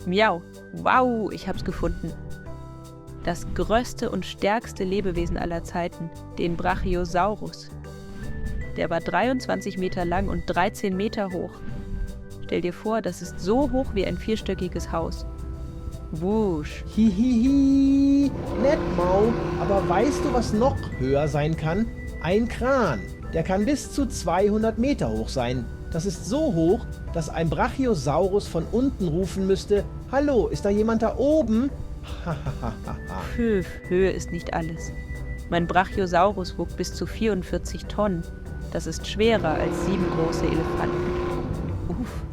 Miau. Wow, ich hab's gefunden. Das größte und stärkste Lebewesen aller Zeiten, den Brachiosaurus. Der war 23 Meter lang und 13 Meter hoch. Stell dir vor, das ist so hoch wie ein 4-stöckiges Haus. Wusch. Hihihi, nett, Mau. Aber weißt du, was noch höher sein kann? Ein Kran. Der kann bis zu 200 Meter hoch sein. Das ist so hoch, dass ein Brachiosaurus von unten rufen müsste: Hallo, ist da jemand da oben? Pfff, Höhe ist nicht alles. Mein Brachiosaurus wog bis zu 44 Tonnen. Das ist schwerer als 7 große Elefanten. Uff.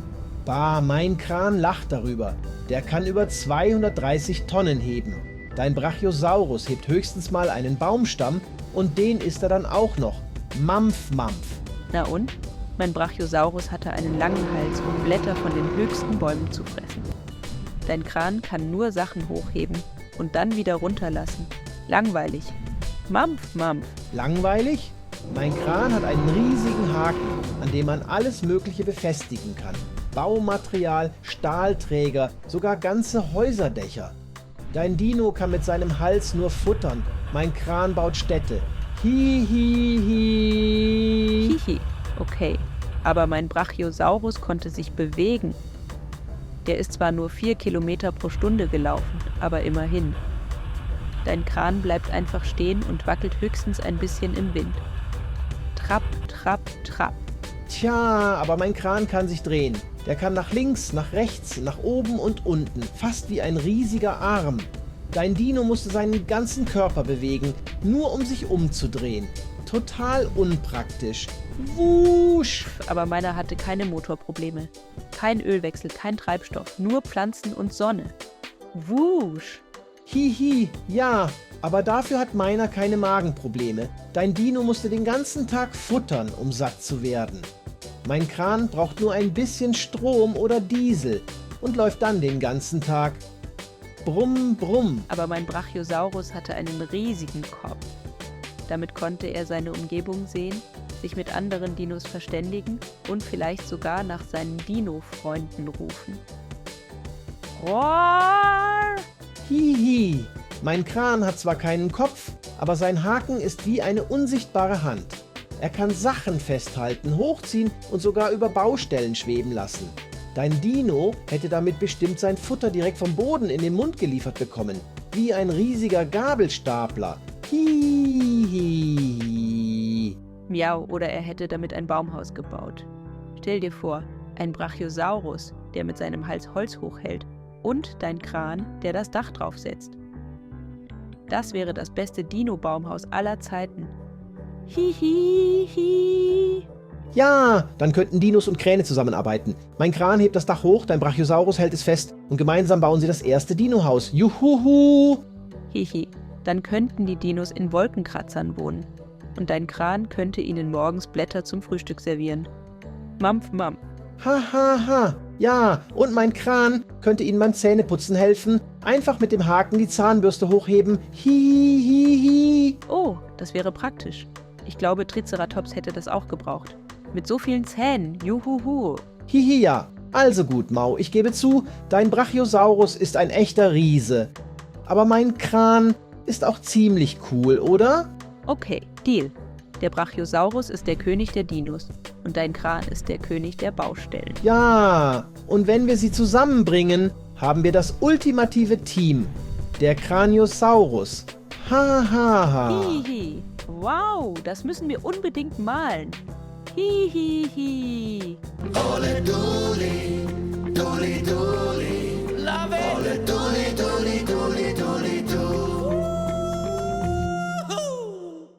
Bah, mein Kran lacht darüber. Der kann über 230 Tonnen heben. Dein Brachiosaurus hebt höchstens mal einen Baumstamm und den isst er dann auch noch. Mampf, Mampf. Na und? Mein Brachiosaurus hatte einen langen Hals, um Blätter von den höchsten Bäumen zu fressen. Dein Kran kann nur Sachen hochheben und dann wieder runterlassen. Langweilig. Mampf, Mampf. Langweilig? Mein Kran hat einen riesigen Haken, an dem man alles Mögliche befestigen kann. Baumaterial, Stahlträger, sogar ganze Häuserdächer. Dein Dino kann mit seinem Hals nur futtern. Mein Kran baut Städte. Hihihi. Hihi. Okay. Aber mein Brachiosaurus konnte sich bewegen. Der ist zwar nur 4 Kilometer pro Stunde gelaufen, aber immerhin. Dein Kran bleibt einfach stehen und wackelt höchstens ein bisschen im Wind. Trapp, trapp, trapp. Tja, aber mein Kran kann sich drehen. Der kann nach links, nach rechts, nach oben und unten, fast wie ein riesiger Arm. Dein Dino musste seinen ganzen Körper bewegen, nur um sich umzudrehen. Total unpraktisch. Wusch! Aber meiner hatte keine Motorprobleme. Kein Ölwechsel, kein Treibstoff, nur Pflanzen und Sonne. Wusch! Hihi, ja, aber dafür hat meiner keine Magenprobleme. Dein Dino musste den ganzen Tag futtern, um satt zu werden. Mein Kran braucht nur ein bisschen Strom oder Diesel und läuft dann den ganzen Tag. Brumm, brumm. Aber mein Brachiosaurus hatte einen riesigen Kopf. Damit konnte er seine Umgebung sehen, sich mit anderen Dinos verständigen und vielleicht sogar nach seinen Dino-Freunden rufen. Roar! Hihi, mein Kran hat zwar keinen Kopf, aber sein Haken ist wie eine unsichtbare Hand. Er kann Sachen festhalten, hochziehen und sogar über Baustellen schweben lassen. Dein Dino hätte damit bestimmt sein Futter direkt vom Boden in den Mund geliefert bekommen, wie ein riesiger Gabelstapler. Hihi. Miau, oder er hätte damit ein Baumhaus gebaut. Stell dir vor, ein Brachiosaurus, der mit seinem Hals Holz hochhält, und dein Kran, der das Dach draufsetzt. Das wäre das beste Dino-Baumhaus aller Zeiten. Hihihi. Ja, dann könnten Dinos und Kräne zusammenarbeiten. Mein Kran hebt das Dach hoch, dein Brachiosaurus hält es fest und gemeinsam bauen sie das erste Dinohaus. Juhuhu! Hihi. Dann könnten die Dinos in Wolkenkratzern wohnen. Und dein Kran könnte ihnen morgens Blätter zum Frühstück servieren. Mampf, mampf. Ha, ha, ha. Ja, und mein Kran könnte ihnen beim Zähneputzen helfen. Einfach mit dem Haken die Zahnbürste hochheben. Hihihi. Oh, das wäre praktisch. Ich glaube, Triceratops hätte das auch gebraucht. Mit so vielen Zähnen. Juhuhu. Hihi, ja. Also gut, Mau, ich gebe zu, dein Brachiosaurus ist ein echter Riese. Aber mein Kran ist auch ziemlich cool, oder? Okay, Deal. Der Brachiosaurus ist der König der Dinos und dein Kran ist der König der Baustellen. Ja, und wenn wir sie zusammenbringen, haben wir das ultimative Team, der Kraniosaurus. Ha, ha, ha. Hihi. Wow, das müssen wir unbedingt malen. Hihihi. Ole doli, doli doli, love it. Ole doli doli.